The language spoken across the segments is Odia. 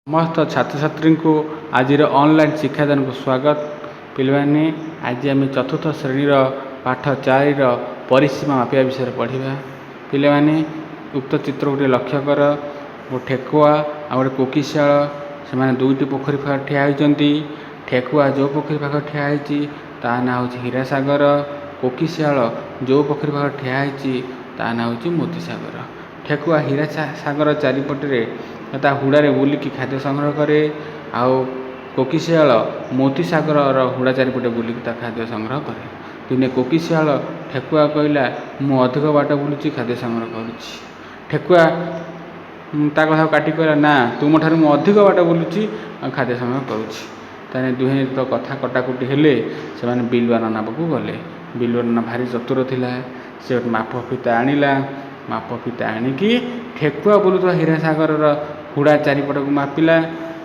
ସମସ୍ତ ଛାତ୍ରଛାତ୍ରୀଙ୍କୁ ଆଜିର ଅନଲାଇନ୍ ଶିକ୍ଷାଦାନକୁ ସ୍ୱାଗତ। ପିଲାମାନେ, ଆଜି ଆମେ ଚତୁର୍ଥ ଶ୍ରେଣୀର ପାଠ 4ର ପରିସୀମା ମାପିବା ବିଷୟରେ ପଢ଼ିବା। ପିଲାମାନେ, ଉକ୍ତ ଚିତ୍ରକୁ ଟିକେ ଲକ୍ଷ୍ୟ କର। ଗୋଟେ ଠେକୁଆ ଆଉ ଗୋଟେ କୋକିଶିଆଳ, ସେମାନେ ଦୁଇଟି ପୋଖରୀ ପାଖରେ ଠିଆ ହୋଇଛନ୍ତି। ଠେକୁଆ ଯେଉଁ ପୋଖରୀ ପାଖରେ ଠିଆ ହେଇଛି, ତା ନାଁ ହେଉଛି ହୀରାସାଗର। କୋକିଶିଆଳ ଯେଉଁ ପୋଖରୀ ପାଖରେ ଠିଆ ହେଇଛି, ତା ନାଁ ହେଉଛି ମୋତିସାଗର। ଠେକୁଆ ହୀରା ସାଗର ଚାରିପଟରେ ତା ହୁଡ଼ାରେ ବୁଲିକି ଖାଦ୍ୟ ସଂଗ୍ରହ କରେ, ଆଉ କୋକିଶିଆଳ ମୋତିସାଗରର ହୁଡ଼ା ଚାରିପଟେ ବୁଲିକି ତା ଖାଦ୍ୟ ସଂଗ୍ରହ କରେ। ଦିନେ କୋକିଶିଆଳ ଠେକୁଆ କହିଲା, ମୁଁ ଅଧିକ ବାଟ ବୁଲୁଛି, ଖାଦ୍ୟ ସଂଗ୍ରହ କରୁଛି। ଠେକୁଆ ତା କଥାକୁ କାଟି କହିଲା, ନା, ତୁମଠାରୁ ମୁଁ ଅଧିକ ବାଟ ବୁଲୁଛି ଆଉ ଖାଦ୍ୟ ସଂଗ୍ରହ କରୁଛି। ତାହେଲେ ଦୁହେଁ ତ କଥା କଟାକୁଟି ହେଲେ। ସେମାନେ ବିଲୁଆ ନନା ପାଖକୁ ଗଲେ। ବିଲୁଆ ନନା ଭାରି ଚତୁର ଥିଲା। ସେ ଗୋଟେ ମାପ ଫିତା ଆଣିଲା। ମାପ ଫିତା ଆଣିକି ଠେକୁଆ ବୁଲୁଥିବା ହୀରାସାଗରର ହୁଡ଼ା ଚାରିପଟକୁ ମାପିଲା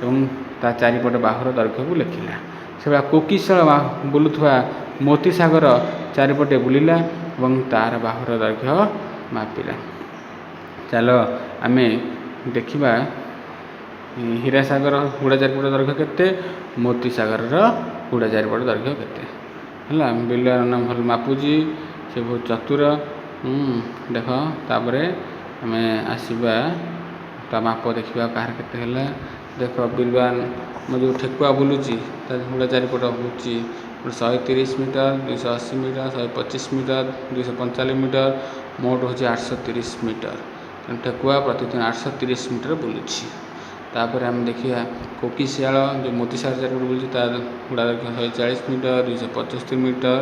ଏବଂ ତା ଚାରିପଟ ବାହୁର ଦୈର୍ଘ୍ୟକୁ ଲେଖିଲା। ସେଭଳିଆ କୋକିଶିଆଳ ବୁଲୁଥିବା ମୋତିସାଗର ଚାରିପଟେ ବୁଲିଲା ଏବଂ ତାର ବାହୁର ଦୈର୍ଘ୍ୟ ମାପିଲା। ଚାଲ ଆମେ ଦେଖିବା, ହୀରାସାଗର ହୁଡ଼ା ଚାରିପଟ ଦୈର୍ଘ୍ୟ କେତେ, ମୋତିସାଗରର ହୁଡ଼ା ଚାରିପଟ ଦୈର୍ଘ୍ୟ କେତେ ହେଲା। ବିଲୁଆ ନନା ଭଲ ମାପୁଛି, ସେ ବହୁତ ଚତୁର। ଦେଖ, ତାପରେ ଆମେ ଆସିବା, ତା ମାପ ଦେଖିବା କାହାର କେତେ ହେଲା। ଦେଖ, ବିଲୁଆ ଯେଉଁ ଠେକୁଆ ବୁଲୁଛି, ତା ହୁଡ଼ା ଚାରିପଟ ହେଉଛି 130 ମିଟର, 280 ମିଟର, 125 ମିଟର, 245 ମିଟର, ମୋଟ ହେଉଛି 830 ମିଟର। ତେଣୁ ଠେକୁଆ ପ୍ରତିଦିନ 830 ମିଟର ବୁଲୁଛି। ତାପରେ ଆମେ ଦେଖିବା କୋକିଶିଆଳ ଯେଉଁ ମୋତିସାଗର ଚାରିପଟେ ବୁଲୁଛି, ତା ହୁଡ଼ା ଦୈର୍ଘ୍ୟ 140 ମିଟର, 275 ମିଟର,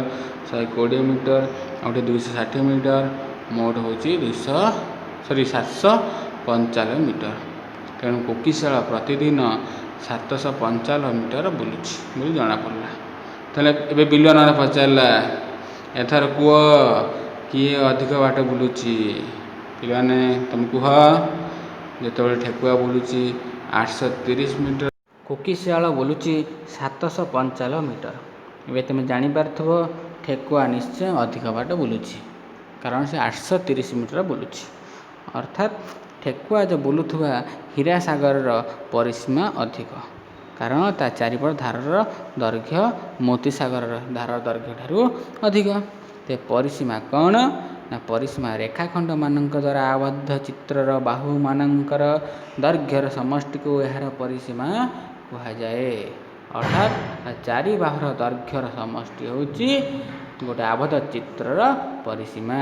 120 ମିଟର, ଆଉ ଗୋଟେ 260 ମିଟର, ମୋଟ ହେଉଛି 200, ସରି, 795 ମିଟର। ତେଣୁ କୋକିଶିଆଳ ପ୍ରତିଦିନ 795 ମିଟର ବୁଲୁଛି ବୋଲି ଜଣାପଡ଼ିଲା। ତାହେଲେ ଏବେ ବିଲୁଆ ନନା ପଚାରିଲା, ଏଥର କୁହ କିଏ ଅଧିକ ବାଟ ବୁଲୁଛି? ପିଲାମାନେ, ତୁମେ କୁହ। ଯେତେବେଳେ ଠେକୁଆ ବୁଲୁଛି 830 ମିଟର, କୋକିଶିଆଳ ବୁଲୁଛି 795 ମିଟର। ଏବେ ତୁମେ ଜାଣିପାରୁଥିବ, ଠେକୁଆ ନିଶ୍ଚୟ ଅଧିକ ବାଟ ବୁଲୁଛି, କାରଣ ସେ 830 ମିଟର ବୁଲୁଛି। ଅର୍ଥାତ୍ ଠେକୁଆ ଯେଉଁ ବୁଲୁଥିବା ହୀରାସାଗରର ପରିସୀମା ଅଧିକ, କାରଣ ତା ଚାରିପଟ ଧାରର ଦୈର୍ଘ୍ୟ ମୋତିସାଗରର ଧାର ଦୈର୍ଘ୍ୟ ଠାରୁ ଅଧିକ। ତେବେ ପରିସୀମା କ'ଣ ନା, ପରିସୀମା ରେଖାଖଣ୍ଡମାନଙ୍କ ଦ୍ୱାରା ଆବଦ୍ଧ ଚିତ୍ରର ବାହୁମାନଙ୍କର ଦୈର୍ଘ୍ୟର ସମଷ୍ଟିକୁ ଏହାର ପରିସୀମା କୁହାଯାଏ। ଅର୍ଥାତ୍ ଚାରି ବାହୁର ଦୈର୍ଘ୍ୟର ସମଷ୍ଟି ହେଉଛି ଗୋଟେ ଆବଦ୍ଧ ଚିତ୍ରର ପରିସୀମା।